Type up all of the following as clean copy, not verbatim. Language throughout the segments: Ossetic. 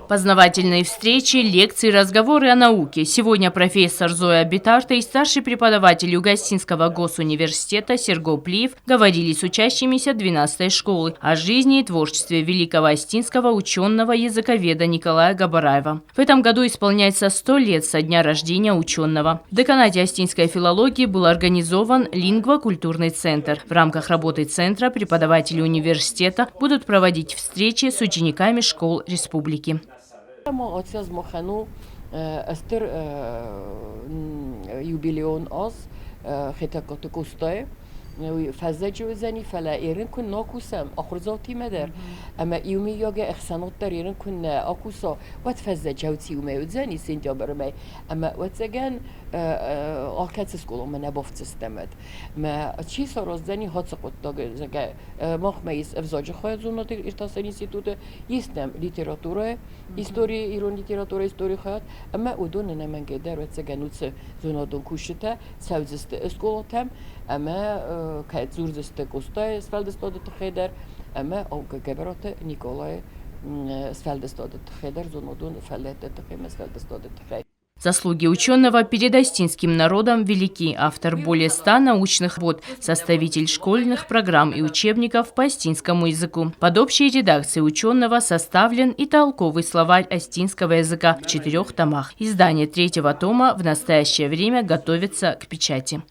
Познавательные встречи, лекции, разговоры о науке. Сегодня профессор Зоя Битарта и старший преподаватель Югостинского госуниверситета Серго Плиев говорили с учащимися 12-й школы о жизни и творчестве великого остинского ученого-языковеда Николая Габараева. В этом году исполняется 100 лет со дня рождения ученого. В деканате остинской филологии был организован лингвокультурный центр. В рамках работы центра преподаватели университета будут проводить встречи с учениками школ республики. Стыр юбилейон аз Хетӕгкаты Къостайы. Уый фӕззӕджы уыдзӕни, фӕлӕ ерын куы нӕ кусӕм, ахуырдзаутимӕ дӕр, ӕмӕ иумӕйагӕй ӕхсӕнад дӕр ерын куы нӕ акуса, уӕд фӕззӕджы иумӕ уыдзӕни сентябры мӕй, ӕмӕ ӕвӕццӕгӕн алкӕцы скъоламӕ нӕ бафтдзыстӕм уӕд. Мӕ чи сараздзӕни ацы хъуыддаг, зӕгъгӕ, махмӕ ис ӕвзаджы хайадзонады иртасӕн институты, ис нӕм литературӕйы историйы, ирон литературӕйы историйы хайад, ӕмӕ уыдон ӕнӕмӕнгӕй дӕр ӕвӕццӕгӕн уыцы зонадон кусджытӕ цӕудзысты скъолатӕм ӕмӕ кӕд дзурдзысты Къостайы сфӕлдыстады тыххӕй дӕр ӕмӕ Гӕбӕраты Николайы сфӕлдыстады тыххӕй дӕр, зонадон фӕллӕйтты тыххӕй ӕмӕ сфӕлдыстады тыххӕй. Заслуги ученого перед остинским народом велики. Автор более 100 научных работ, составитель школьных программ и учебников по остинскому языку. Под общей редакцией ученого составлен и толковый словарь остинского языка в 4 томах. Издание 3-го тома в настоящее время готовится к печати.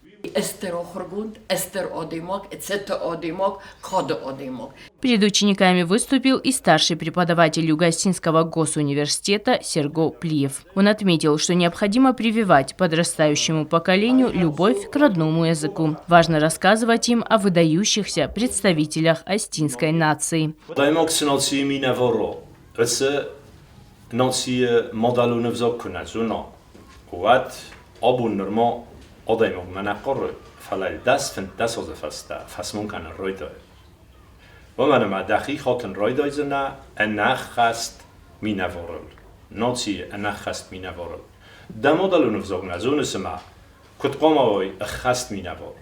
Перед учениками выступил и старший преподаватель Югостинского госуниверситета Серго Плиев. Он отметил, что необходимо прививать подрастающему поколению любовь к родному языку. Важно рассказывать им о выдающихся представителях остинской нации. Уымӕн ӕмӕ дӕхи хатын райдайдзынӕ ӕнӕххӕст минӕварыл, нацийы ӕнӕххӕст минӕварыл. Дӕ мадӕлон ӕвзаг нӕ зоныс ӕмӕ куыд хъуамӕ уай ӕххӕст минӕвар?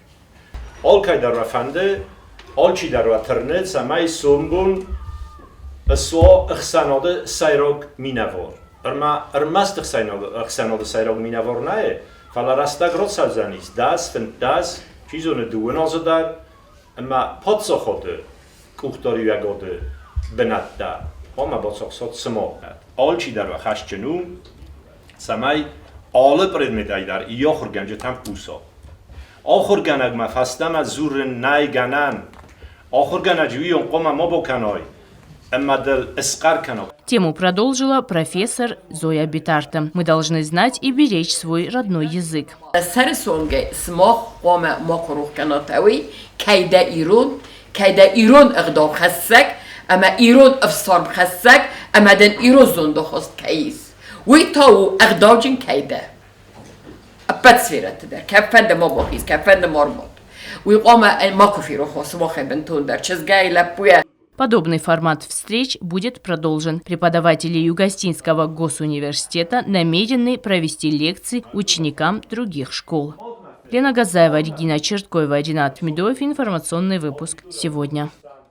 Алкӕй дӕр уӕ фӕнды, алчидӕр уӕ тырны, цӕмӕй сомбон суа ӕхсӕнады сӕйраг минӕвар. Ӕмӕ ӕрмӕст ӕхсӕнады сӕйраг минӕвар нӕ, фӕлӕ рӕстӕг рацӕудзӕнис 10, 15, чи зоны, 2 азы дӕр, ӕмӕ паддзахады къухдариуӕгады бынӕттӕ хъуамӕ бацахсат цыма. Алчидӕр уӕ хӕсджын у, цӕмӕй алы предметӕй дӕр йӕ ахуыргӕнджытӕм хъуса. Ахуыргӕнӕгмӕ фӕстӕмӕ дзурын нӕй гӕнӕн. Ахуыргӕнӕджы уыйон хъуамӕ ма бакӕнай, ӕмӕ дыл схъӕр кӕна. Тему продолжила профессор Зоя Битарта. Мы должны знать и беречь свой родной язык. Сӕры цонгӕй сымах хъуамӕ макуы рох кӕнат ӕуый, кӕй дӕ ирон, кӕй дӕ ирон ӕгъдау хӕссӕг ӕмӕ ирон ӕфсарм хӕссӕг ӕмӕ дын ирон зондахаст кӕй ис. Уый та у ӕгъдауджын кӕй дӕ. Ӕппӕт сферӕты дӕр, кӕдфӕнды ма бахиз, кӕдфӕнды ма рбад. Уый хъуамӕ макуы ферох уа сымахӕй бынтондӕр, чызгӕй, лӕппуйӕ. Подобный формат встреч будет продолжен. Преподаватели Югостинского госуниверситета намерены провести лекции ученикам других школ. Лена Газаева, Регина Черткоева, Ренат Медоев. Информационный выпуск «Сегодня».